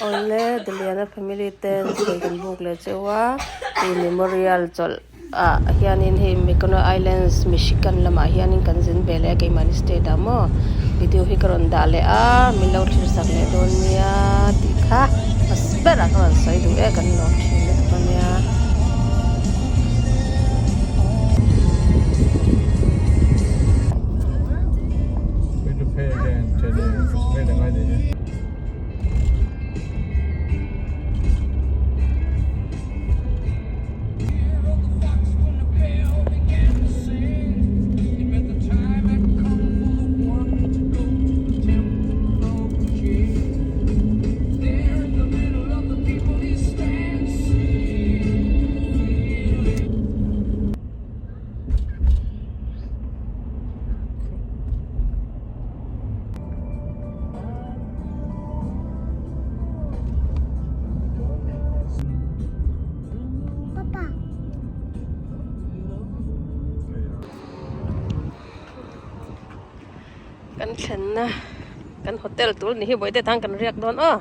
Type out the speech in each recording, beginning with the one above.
Awle Daliana family te sawi kan buk leh cheu a hei memorial chawlh ah hianin hei Mackinac Islands Michigan lamah hianin kan zin ve leh a keimahni state ah maw video hi ka rawn dah leh a min lo thlir sak leh dawn nia tih kha hmasa berah ka rawn sawi duh e kan lawm thin lutuk ania. Kan thlenna kan hotel tur ni hi bawihte tang kan riak dawn aw.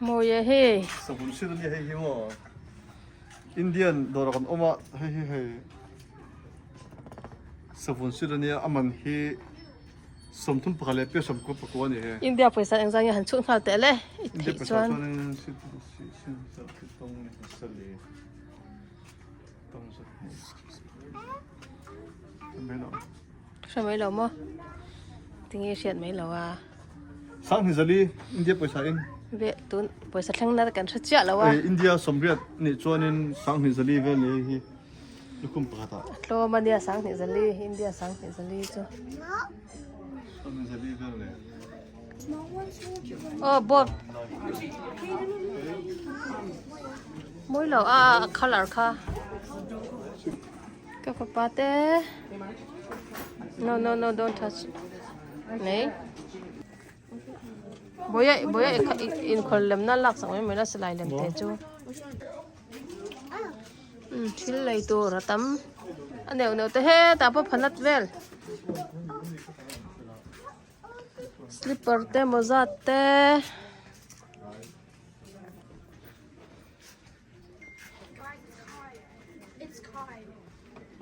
Mawi e hei. Savun hrilh a nia hei hi maw. Indian dawrah kan awm a hei hi hei savun hrilh a nia a man hi 31 leh piah 90 pakua a ni hei. India pawisa engzah nge han chhut nghal teh le i theih chuan. Hre mai lo maw? Tinge hriat mai lo a. Sang hi zali India pawisa in. Ve tun pawisa thleng na kan hre chiah lo a. India sawmriat nih chuanin sang hnih zali vel ni hi lukhum pakhat ah. Tlawm a nia sang hnih zali India sang hnih zali chu. Sang hnih zali vel ni. Oh boat. Mawi lo a a colour kha. Ka fapa te. No no no don't touch. Nei. Boya boya in khol lem na lak sak mai mai la silai lem te chu. Thil lei tur a tam a neuh neuh te hetah pawh phanat vel. Slipper te mawza te.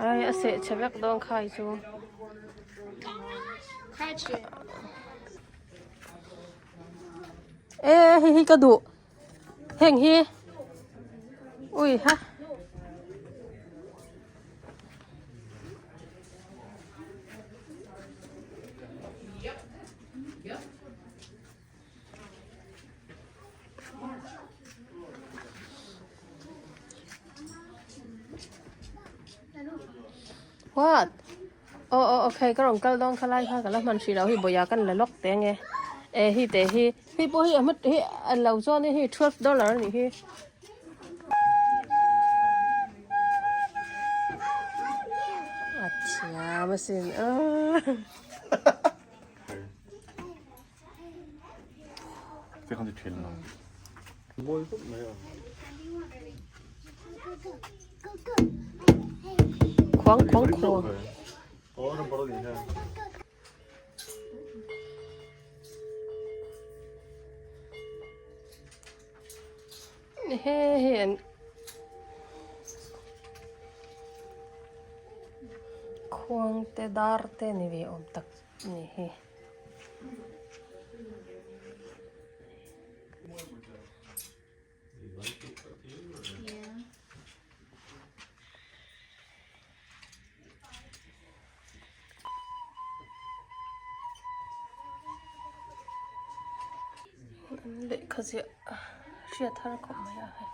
Ai a seh chhe vek dawn khai chu. E hei hi ka duh heng hi ui ha. What? Oh oh okay ka rawn kal dawn kha lai kha ka la hman hrih loh hi bawia kan la lawk teh ange eh hi teh hi hei pawh hi a hma hi a lo chuan in hei $12 a nih hi. A thiam asin aaa. Khuang khuang khuang. He he an Khuang te dar te ni ve awm tak ni hi. Lehkha ziah hriat har khawp mai a hei.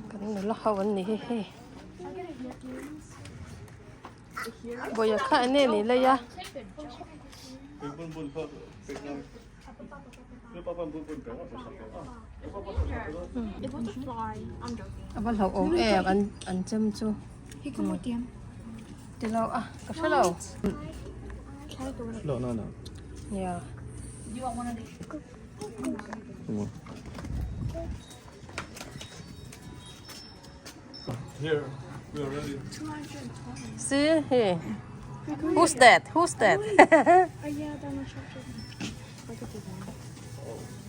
Kan nula ho an ni hi hei. Bawia kha eng nge ni lei a? A va hlauhawm em an an chem chu ti lo a ka hre lo nia. Here, we are ready. See here. Who's that? Who's that? Oh yeah, they're not sure.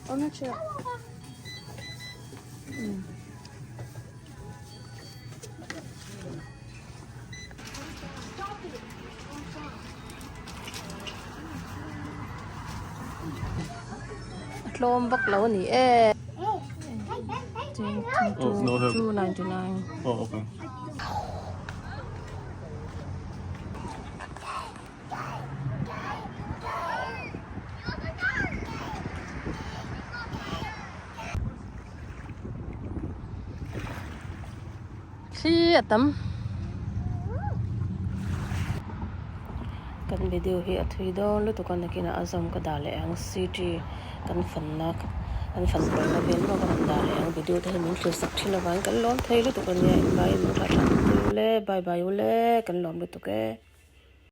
I'm not sure. A tlawm vak lo a ni e. Oh, no help. 299. Oh, okay. Thli a tam. Kan video hi a thui dawn lutuk a nakinah a zawm ka dah leh ang city kan fanna kan fan pawlna vel pawh ka rawn dah leh ang video te hi min thlir sak thin avangin kan lawm thei lutuk a nia in vai in thlah thlah ule bye bye ule kan lawm lutuk e.